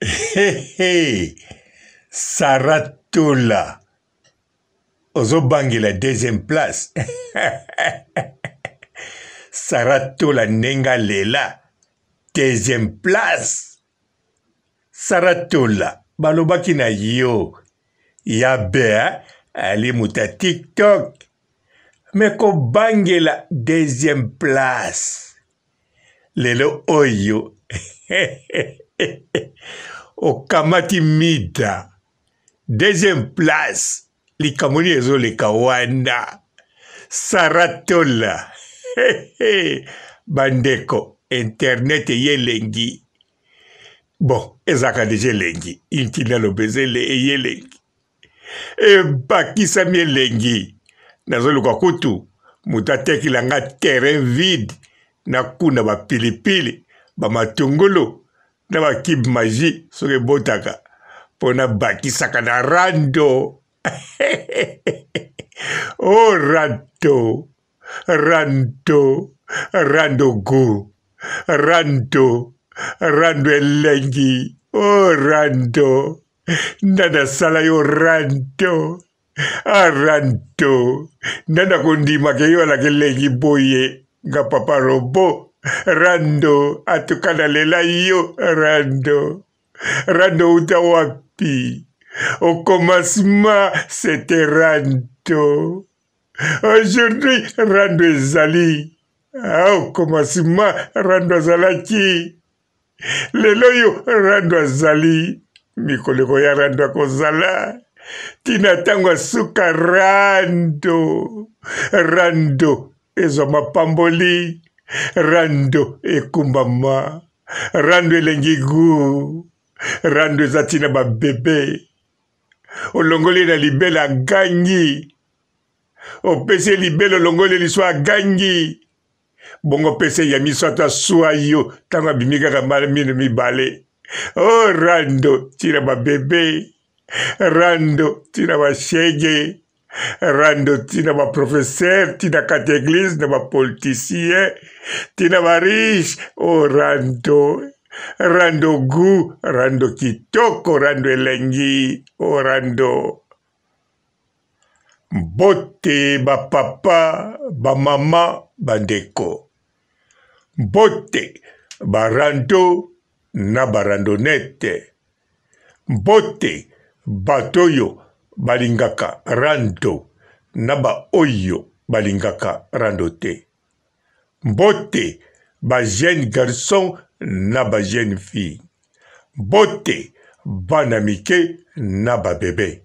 Hey, Sarah Tola ozobangela deuxième place. Sarah Tola ndenge alela deuxième place. Sarah Tola balobaki na yo ya be ali moto ya TikTok me kobangela deuxième place. Lelo oyo okamati mida deuxième place, likambo nini ezoleka wana? Saratola bandeko, internet eye elengi. Bon, ezalaka deja elengi, inutile naloba eza eye elengi, ebakisami elengi. Nazoluka kutu moto atekela nga terrain vide na kuna bapilipili, bamatungulu na bakibe magie soki ebotaka, mpo nabakisaka na rando. Oh rando, rando, rando gu, rando, rando elengi. Oh rando, nani asala yo rando? Ah rando, nani akondimaka yo alaka elengi boye? Nga papa robo rando, atuka nalela yo rando. Rando uta wapi? Au commencement c'était rando, aujourd'hui rando ezali. Ah, au commencement rando azalaki, lelo oyo rando azali, mikolo ekoya rando akozala tina ntango ya suka. Rando, rando ezwa mapamboli, rando ekumbama, rando elengi gu, rando eza ntina babebe. Olongoli na libela agangi, opesi ye libela, olongoli liso agangi, bongo opesi ya miso ata aswa yo ntango abimi kaka mino mibale. O oh, rando ntina babebe, rando ntina bashege, rando ntina baprofesseur, ntina kati ya eglise na bapoliticien, ntina bariche. O oh, rando, rando gu, rando kitoko, rando elengi. O oh, rando. Mbote bapapa, bamama, bandeko. Mbote barando na barandonete. Mbote bato oyo balingaka rando na baoyo balingaka rando te. Mbote ba jeune garçon na ba jeune fille. Mbote bana mike na ba bebe.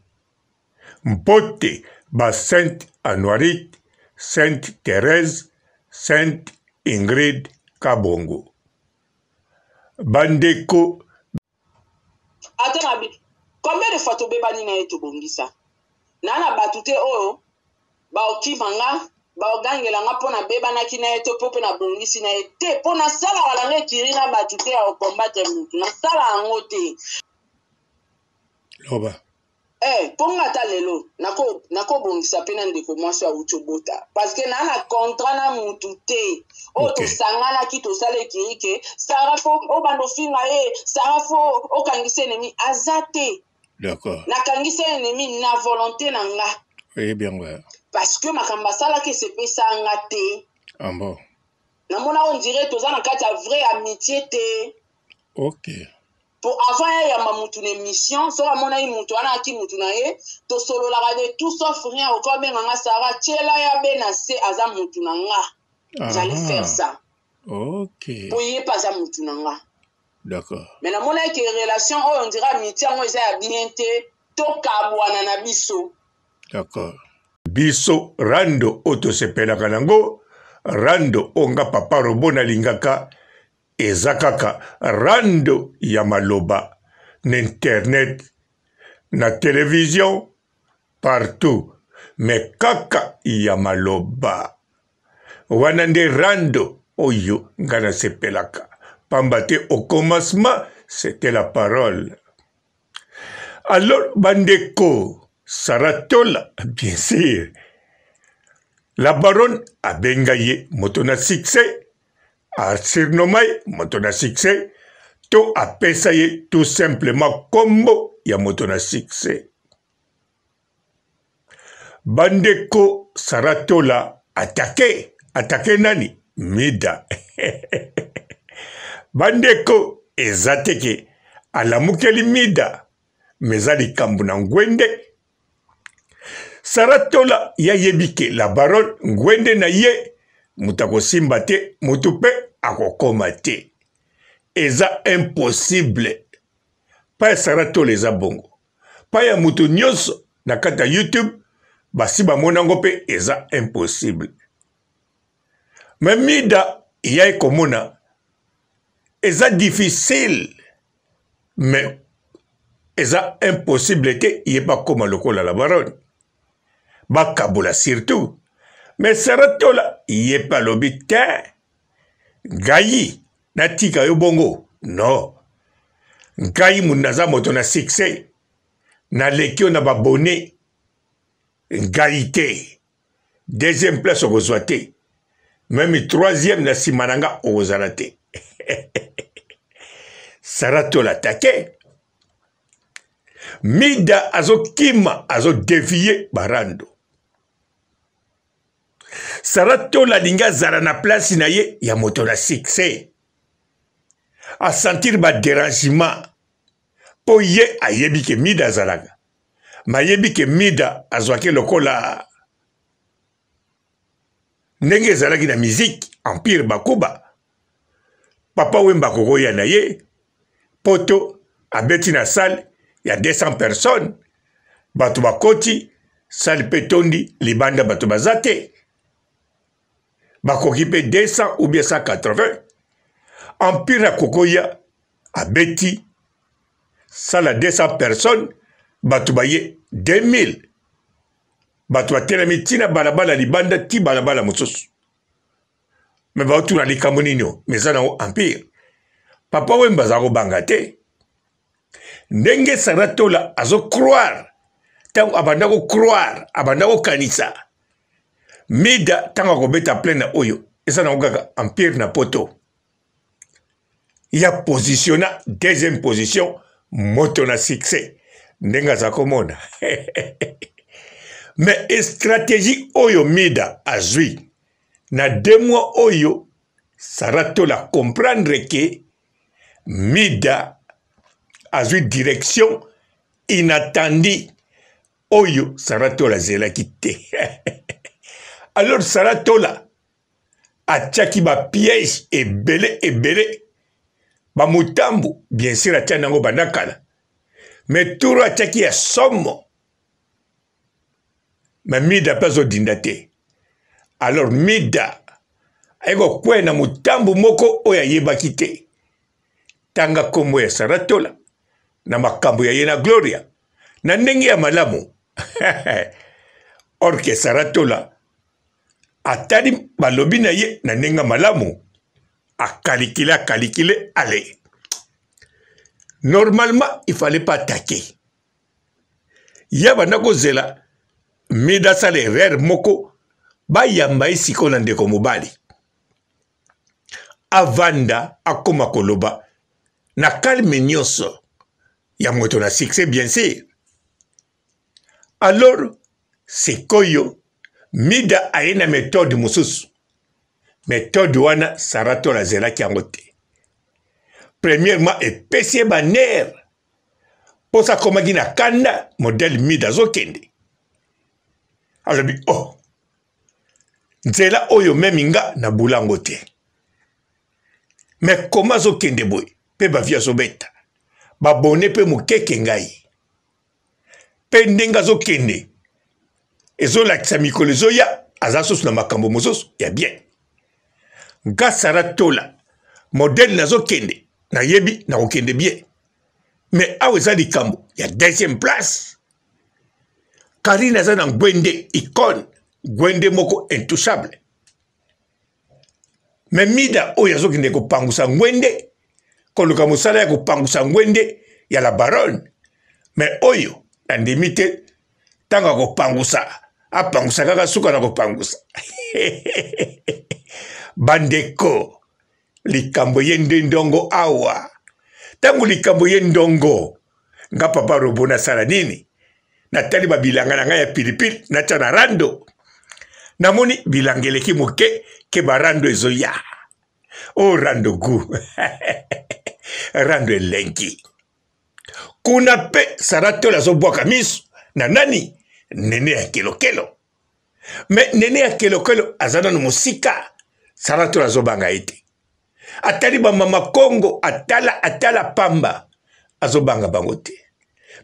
Mbote ba Sainte Anuarite, Sainte Therèse, Sainte Ingrid Kabongo. Bandeko. Ata na combien de fois tobebani na ye, tobongisa na na bato te oyo baokima nga, baogangela nga mpo nabebanaki na ye to mpo mpe nabongisi na ye te, mpo nasalaka na nga ekiri na bato te ya kokombatre motu, nasala yango te. Loba. Eh, mpo nga ata lelo nakobongisa mpe na ndeko mwasi awuti obota, parce que naa na contrat na mutu te oyo. Tosanganaki, tosala ekiri ke Sara fo obanda ofinga ye, Sara fo okangisa ennemi, aza te. Nakangisa ennemi na volonté na nga. Oyebi yango. Parce que makambo asalaki esepesa nga te. Ah bon. Namona on dirait toza na kati ya vraie amitié te. Po avant ya yamba mutu na émission, soki amonaki mutu wana aki mutu na ye, tosololaka de tout sauf rien. Okoki abenga nga Sara, tiela ya be na se, aza mutu na nga, j'allais faire ça. Po ye mpe aza mutu na nga. Mais namonaki ke relation oyo on dirait amitié yango eza ya bien te, tokabwana na biso. Biso rando oyo tosepelaka nango, rando oyo nga papa robo nalingaka, eza kaka rando ya maloba na internet, na television, partout, mais kaka ya maloba wana nde rando oyo nga nasepelaka, pamba te au commencement c'était la parole. Alors bandeko, Saratola, bien sûr la baronne abenga ye moto na succès, asurnoma ye moto na succès. To apesa ye tout simplement kombo ya moto na succès. Bandeko Sarah Tola attaque, attaque nani? Mida. Bandeko eza te ke alamukeli Mida, mais eza likambo na ngwende. Sarah Tola ye ayebi ke la baronne ngwende na ye moto akosimba te, moto mpe akokoma te. Eza impossible. Pa ya Sarah Tola eza bongo. Pa ya moto nyonso na kati ya YouTube basi bamona yango mpe eza impossible. Mais Mida ye komona eza difficile mais eza impossible te ye bakoma lokola la baronne bakabola surtout mais Sarah Tola ye mpe alobi te ngai natika yo bongo no ngai naza moto na succès naleki yo na babone ngai te deuxième place okozwa te meme troisième na nsima na nga okozala te. Sarah Tola atake Mida azokima azodevie barando. Sarah Tola alingi azala na place na ye ya moto na succès, asentir ba derangement mpo ye ayebi ke Mida azalaka, mayebi ke Mida azwaki lokola ndenge ezalaki na musique Empire Bakuba. Papa Wemba akokoya na ye poto abeti na salle ya 200 personnes, bato bakoti salle mpe etondi libanda, bato baza te, bakoki mpe 200 ou bien 180. Empire akokoya abeti salle ya 200 personnes, bato baye 2000, bato batelemi ntina balabala libanda ti balabala mosusu, me baotuna likambo nini o, me eza nango Empire. Papa Wemba aza kobanga te ndenge Sarah Tola azo croire. Ntango abanda ko croire, abanda kokanisa Mida ntango akobeta plein na oyo eza nango kaka Empire na poto ya positionna deuxième position moto na succès ndenge aza komona. Mais stratégie oyo Mida azwi na 2 mois oyo, Sarah Tola comprendre ke Mida azwi direction inattendue oyo Sarah Tola azelaki te. Alors Sarah Tola atiaki ba piège ebele ebele, ba mutambu bien sûr atia nango banda kala, mais turo atiaki ya somo, mais Mida mpe azodinda te. Alors Mida aye kokwea na motambu moko oyo ayebaki te. Tanga kombo ya Sarah Tola na makambo ya ye na Gloria na ndenge ya malamu. Or ke Sarah Tola atali balobi na ye na ndenge ya malamu, akalikile akalikile ale. Normalement il fallait pas attaquer. Ye abanda kozela Mida asala erreur moko, bayamba ye sikoyo na ndeko mobali avanda akoma koloba na calme nyonso ya moto na succès bien sûr. Alors sikoyo Mida aye na méthode mosusu, méthode wana Sarah Tola azelaki yango te. Premièrement epesi ye ba nerf mposa akomaki na kanda modèle Mida azokende, alobi oh nzela oyo meme nga na bulango te, mais koma azokende boye mpe bavi azobeta babone mpe mokeke ngai mpe ndenge azokende ezolakisa mikolo ezoya aza susu na makambo mosusu ya bien. Nga Sarah Tola modèle nazokende nayebi nakokende bien, mais awa eza likambo ya deuxième place. Karine aza na ngwende icône, ngwende moko intouchable, mais Mida oyo azokende kopangusa ngwende, koluka mosala ya kopangusa ngwende ya la baronne, mais oyo nandimi te ntango akopangusa apangusa kaka suka na kopangusa. Bandeko, likambo ye nde ndongo awa. Ntango likambo ye ndongo, nga papa robo nasala nini? Natali babilanga na ngai ya pilipili, natya na rando. Namoni bilanga eleki moke ke barando ezoya. O oh, rando gu rando elengi. Kuna mpe Sarah Tola azobwaka miso na nani? Nene ya kelokelo. Me Nene ya kelokelo aza nano mosika, Sarah Tola azobanga ye te. Atali bamama Kongo, atala atala pamba, azobanga bango te.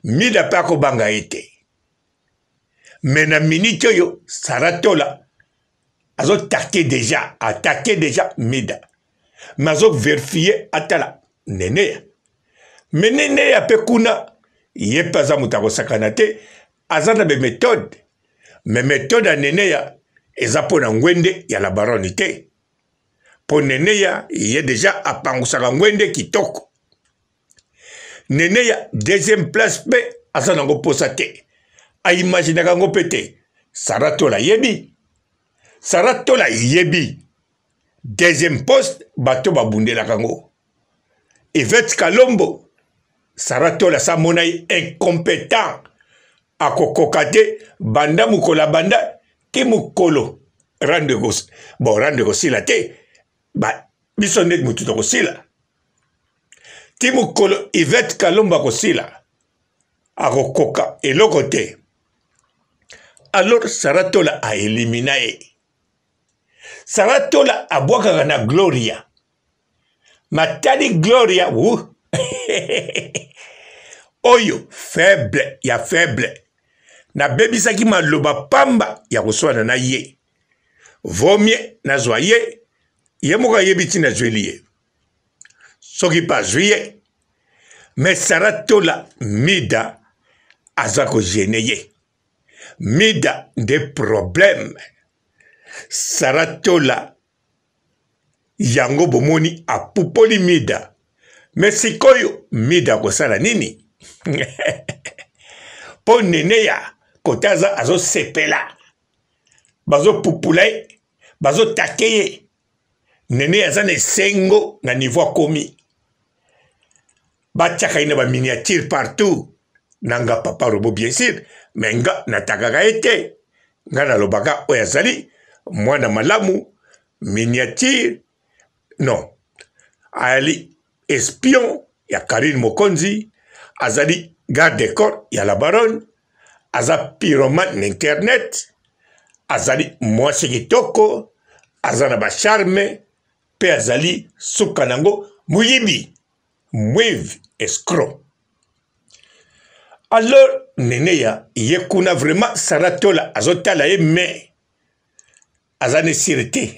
Mida mpe akobanga ye te. Me na minute oyo Sarah Tola azotake deja, atake deja Mida, me azoverifie atala Neneya. Me Neneya mpe kuna ye mpe aza moto akosakana te, aza na bemethode. Me methode ya Neneya eza mpo na ngwende ya la baronne te, mpo Neneya ye deja apangusaka ngwende kitoko. Neneya deuxième place mpe aza nango mposa te, aimaginaka yango mpe te. Sarah Tola ayebi, Sarah Tola ayebi deuxième poste, bato babundelaka yango. Yvette Kalombo, Sarah Tola samona ye incompétent, akokoka te banda mokolo abanda ti mokolo rando ekos, bon rando ekosila te, ba biso nde motu tokosila ti mokolo Yvette Kalombo akosila, akokoka eloko te. Alors Sarah Tola a elimina ye. Sarah Tola abwakaka na Gloria, matali Gloria wu oyo faible ya faible, nabebisaki maloba pamba ya koswana na ye, vomie nazwa ye, ye moko ayebi ntina azweli ye, soki mpe azwi ye. Me Sarah Tola Mida aza kogene ye, Mida nde problème. Sarah Tola yango bomoni apupoli Mida, me sikoyo Mida akosala nini? Mpo Neneya kote aza azosepela, bazopupula ye, bazotake ye. Nene aza na esengo na niveau akomi, batiaka ye na ba miniature partout. Na nga papa robo bien sûr, mais nga natakaka ye te, nga nalobaka oyo azali mwana malamu. Miniature non, ayali espion ya Karine Mokonzi, azali garde corps ya la baronne, aza pyromane na internet, azali mwasi kitoko, aza na ba charme, pe azali suka nango moyibi, mwivi, escroc. Alors Neneya ye kuna vraiment Sarah Tola azotala ye, mais aza ne sire te.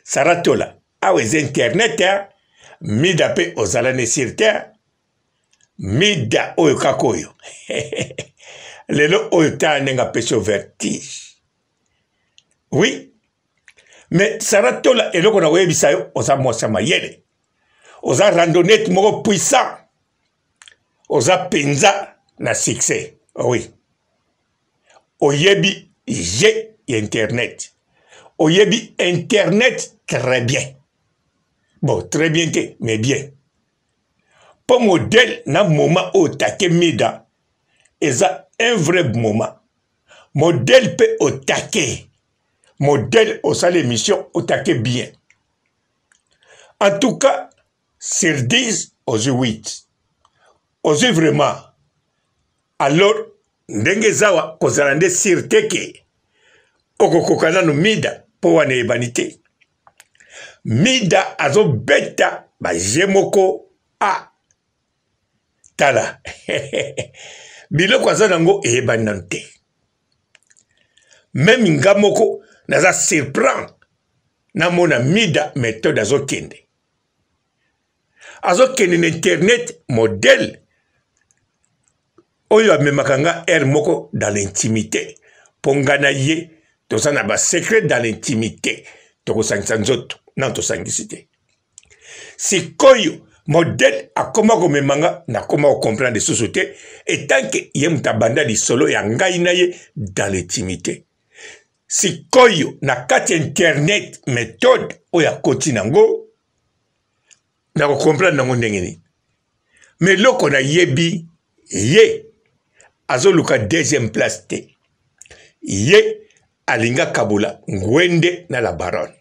Sarah Tola awa eza internet hein? Mida pe ozala ne sire te, Mida oyo kaka oyo lelo oyo tala ndenge apesi yo vertige. Oui, mais Sarah Tola eloko na koyebisa yo, oza mwasi ya mayele, oza randonnette moko puissant, oza penza na succès. Oui, oyebi jeu ya internet, oyebi internet très bien, bon très bien te mais bien, po modèle na moment oyo otake Mida eza un vrai moment. Modèle pe otake, modèle osali émission otake bien. En tout cas sur 10 ozwi 8, ozwi vraiment. Alors ndenge ezawa kozala nde sur te ke okokoka nanu Mida, po wana eyebani te. Mida azobeta ba jeu moko a tala biloko aza nango eyebani nanu te. Meme nga moko naza surprend namona Mida methode azokende, azokende na internet modèle oyo amemaka nga heure moko dans l'intimité, mpo nga na ye toza na ba secret dans l'intimité, tokosangisa nzoto nano tosangisi te. Sikoyo modèle akoma komema nga, nakoma kocomprendre lisusu te, etanke ye moto abanda lisolo ya ngai na ye dans l'intimité. Sikoyo na kati ya internet methode oyo akoti nango, nakocomprendre nango ndenge nini? Mais eloko nayebi ye azoluka deuxième place te, ye alingi akabola ngwende na la baronne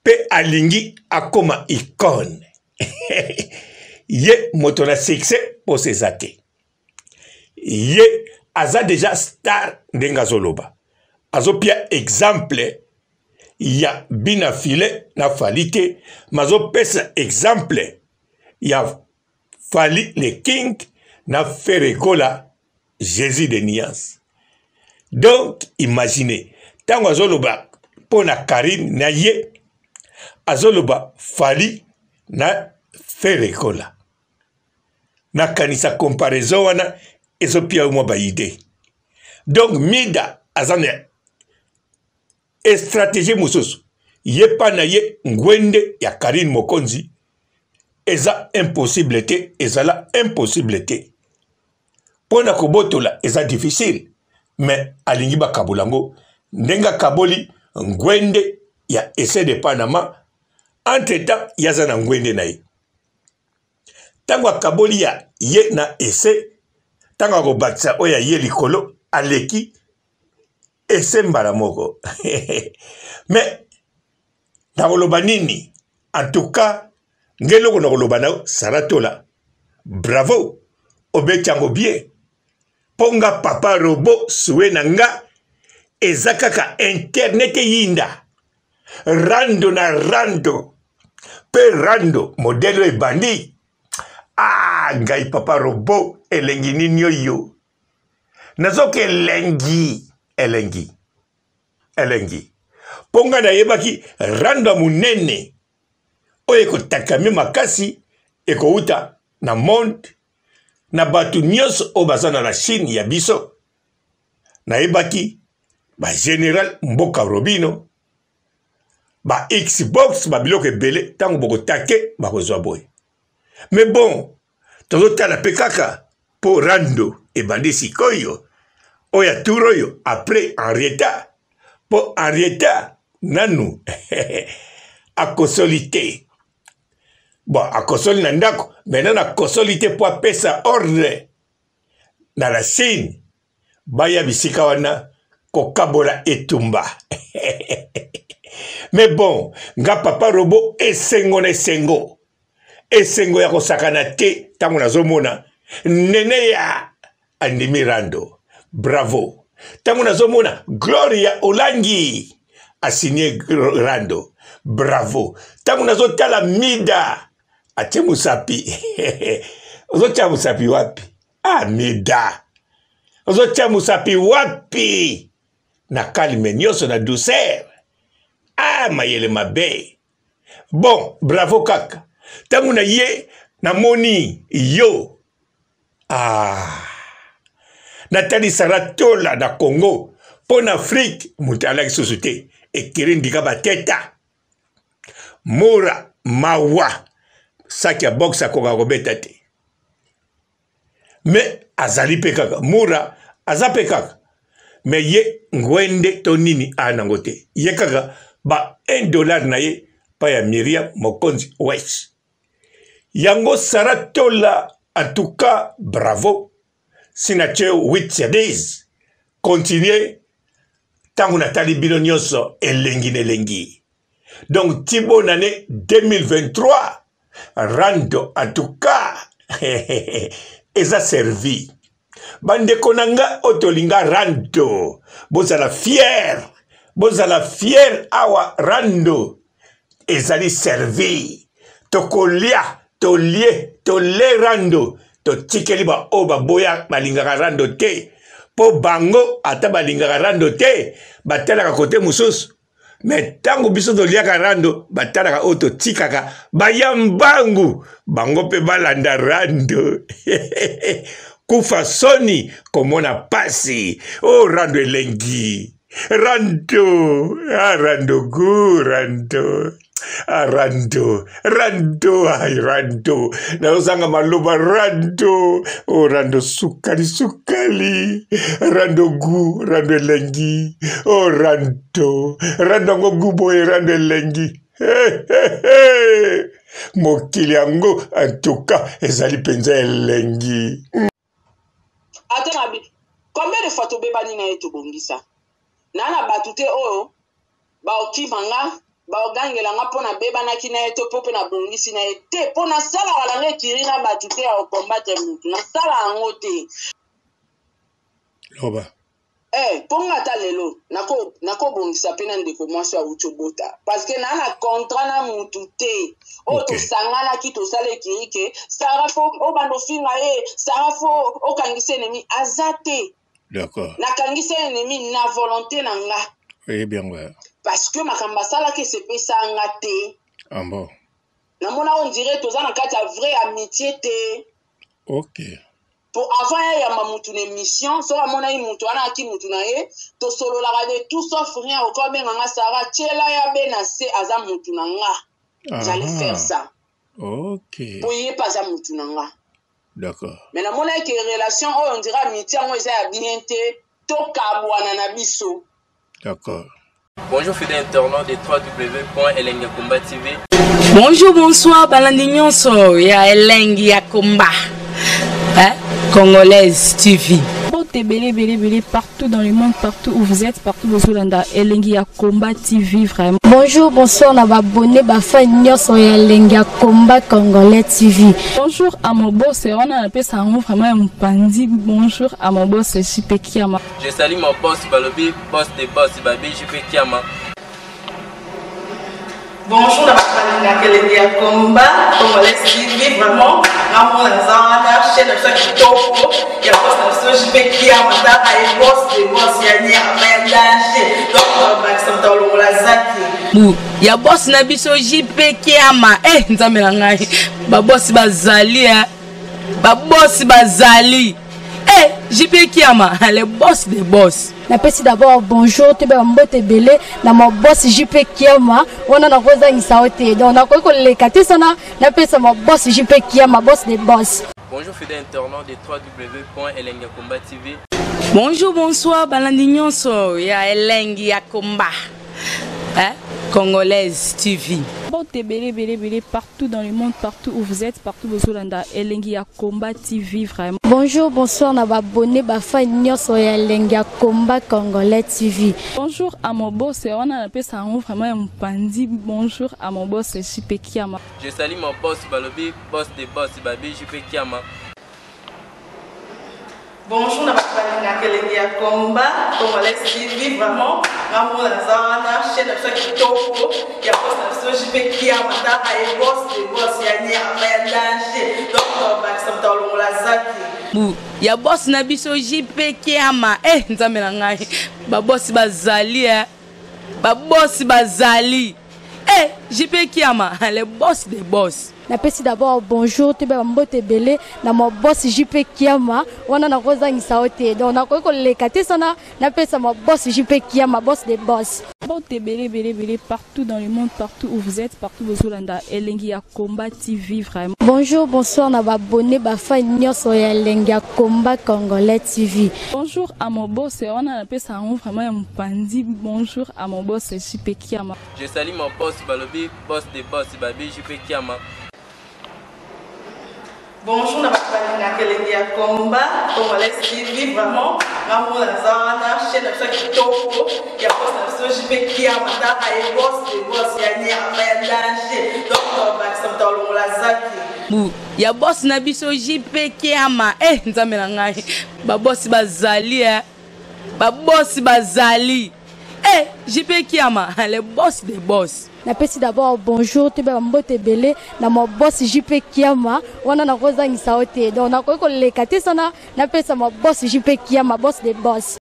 mpe alingi akoma icone. Ye moto na succès mposa eza te, ye aza deja star ndenge azoloba, azopia exemple ya bina file na Fally te, mazopesa exemple ya Fally le King na Ferre Gola Jésus de nuance. Donc imaginez ntango azoloba mpo na Karine na ye azoloba Fally na Ferre Gola, nakanisa comparaison wana ezopia yo mwa baide. Donc Mida aza na estrategie mosusu, ye pa na ye ngwende ya Karine Mokonzi eza impossible te, ezala impossible te mpo na kobotola eza difficile, mais alingi bakabola yango ndenge akaboli ngwende ya essai de Panama. Entre temps ye aza na ngwende na ye, ntango akaboli ya ye na essai, ntango akobakisa oyo ya ye likolo aleki ese mbala moko. Mais nakoloba nini? En tout cas nge eloko nakoloba na yo Sarah Tola, bravo, obeti yango bien. Mpo nga papa robo sue na nga eza kaka internet eyinda rando na rando mpe rando modele oyo ebandi. Ah, ngai papa robo elengi nini oyo nazoka elengi elengi elengi, mpo ngai nayebaki rando ya monene oyo ekotakame makasi ekowuta na monde na bato nyonso oyo baza na la Chine ya biso. Nayebaki ba general mboka Robino ba Xbox ba biloko ebele, ntango bokotake bakozwa boye. Mais bon, tozotala mpe kaka mpo rando ebandi sikoyo oyo ya tour oyo après Henrietta, mpo Henrietta nanu akosoli te. Bon, akosoli na ndako, mais nanu akosoli te mpo apesa ordre na la Chine baya bisika wana kokabola etumba. Mais bon, nga papa robo esengo na esengo, esengo ya kosakana te ntango nazomona nene ya andimi rando, bravo. Ntango nazomona Gloria Olangi asigne rando, bravo. Ntango nazotala Mida atie mosapi ozotia mosapi wapi? Ah, Mida ozotia mosapi wapi? Na calme nyonso, na douceur. Ah, mayele mabe. Bon, bravo kaka. Ntango na ye namoni yo, ah, natali Sarah Tola na Congo mpo na Afrique moto alaki susu te, ekiri ndika bateta mura mawa saki ya boxe akoka kobeta te, me azali mpe kaka mura aza mpe kaka me ye ngwende to nini aya nango te, ye kaka ba 1 dollar na ye pa ya Miriam Mokonzi West. Yango Sarah Tola, en tout cas bravo, sinache 8 sur 10, continue. Ntango natali bino nyonso elengi na elengi. Donc ti bonne année 2023 rando, en tout cas eza servi. Bandeko na nga oyo tolinga rando, bozala fier, bozala fier awa rando ezali servi. Tokolia, tolie, tole rando, totikeli baoyo baboya balingaka rando te, mpo bango ata balingaka rando te batalaka kote mosusu. Me ntango biso toliaka rando, batalaka oyo totikaka, baya mbangu bango mpe balanda rando. Kufa soni komona pasi. O rando elengi, rando, ah, rando gu, rando, ah, rando, rando, ai rando, nazozanga maloba rando, o rando sukali sukali, rando gu, rando elengi, o rando, rando yango gu boye, rando elengi. Mokili yango antuka ezali mpenza elengi. Ata na combien de fois tobebani na ye, tobongisa na na bato te oyo baokima nga, baogangela nga mpo nabebanaki na ye to mpo mpe nabongisi na ye te, mpo nasalaka na nga ekiri na bato te ya kocombattre motu, nasala yango te. Loba. Eh, mpo nga ata lelo nakobongisa mpe na ndeko mwasi awuti obota, parce que naa na contrat na mutu te oyo. Tosanganaki, tosala ekiri ke Sara fo obanda ofinga ye, Sara fo okangisa ennemi, aza te. Nakangisa ennemi na volonté na nga. Oyebi yango. Parce que makambo asalaki esepesa nga te. Ah bon. Namona on dirait toza na kati ya vraie amitié te. Po avant ya yamba mutu na émission, soki amonaki mutu wana aki mutu na ye, tosololaka de tout sauf rien. Okoki abenga nga Sara, tiela ya be na se, aza mutu na nga, j'allais faire ça. Po ye mpe aza mutu na nga. Mais namonaki ke relation oyo, on dirait amitié yango eza ya bien te, tokabwana na biso. Bonjour fidèles internautes de www.elengiyakomba TV. Bonjour, bonsoir, balandi nyonso ya Elengi ya Komba, hein? Congolaise TV. Mbote ebele ebele ebele partout dans le monde, partout où vous êtes, partout bozolanda Elengi ya Combat TV vraiment. Bonjour, bonsoir na babone, bafan nyonso ya Elengi ya Combat Congolais TV. Bonjour à mon boss, wana napesa yango vraiment ya mopanzi. Bonjour à mon boss JP Kiama. Je salue mon boss Balobi, boss de boss Babi JP Kiama. Bonjour na bato balingaka Elengi ya Combat Congolais TV, vraiment ngamona naza wana, chaîne na biso ya kitoko ya boss na biso JP Kiama, taka ye boss de boss ya nyama ya danger, donc bakisa moto alongola zaki. Bu ya boss na biso JP Kiama, eh nzambe na ngai, babosi bazali, eh babosi bazali, eh JP Kiama, le boss de boss. Napesi d'abord bonjour, toyeba mbote ebele na ma boss JP Kiama, wana nakozangisa yo te, donc nakoki koleka te sana napesa ma boss JP Kiama, boss de boss. Bonjour fidèles internautes de www.elengiyakomba TV. Bonjour, bonsoir, balandi nyonso ya Elengi ya Komba, hein? Congolaise TV. Mbote ebele ebele ebele partout dans le monde, partout où vous êtes, partout bozolanda Elengi ya Combat TV vraiment. Bonjour, bonsoir na babone, bafan nyonso ya Elengi ya Combat Congolais TV. Bonjour à mon boss, wana napesa yango vraiment ya mopanzi. Bonjour à mon boss JP Kiama. Je salue mon boss Balobi, boss de boss Babi JP Kiama. Bonjour na bato balingaka Elengi ya Combat Congolais TV vraiment, ngamona naza wana, chaîne na biso ya kitoko ya boss na biso JP Kiama, taka ye boss de boss ya nyama ya danger, donc bakisa moto alongola zaki. Bu ya boss na biso JP Kiama, eh nzambe na ngai, babosi bazali, eh babosi bazali, eh JP Kiama, le boss de boss. Napesi d'abord bonjour, toyeba mbote ebele na ma boss JP Kiama, wana nakozangisa yo te, donc nakoki koleka te sana napesa ma boss JP Kiama, boss de boss. Mbote ebele ebele ebele partout dans le monde, partout où vous êtes, partout bozolanda Elengi ya Combat TV vraiment. Bonjour, bonsoir na babone, bafan nyonso ya Elengi ya Combat Congolais TV. Bonjour à mon boss, wana napesa yango vraiment ya mopanzi. Bonjour à mon boss JP Kiama. Je salue mon boss Balobi, boss de boss Babi JP Kiama. Bonjour na bato balingaka Elengi ya Combat Congolais TV vraiment, ngamona naza wana, chaîne na biso ya kitoko ya boss na biso JP Kiama, taka ye boss de boss ya nyama ya danger, donc bakisa moto alongola zaki. Bu ya boss na biso JP Kiama, eh nzambe na ngai, babosi bazali, eh babosi bazali, eh JP Kiama, le boss de boss. Napesi d'abord bonjour, toyeba mbote ebele na ma boss JP Kiama, wana nakozangisa yo te, donc nakoki koleka te sana napesa ma boss JP Kiama, boss de boss.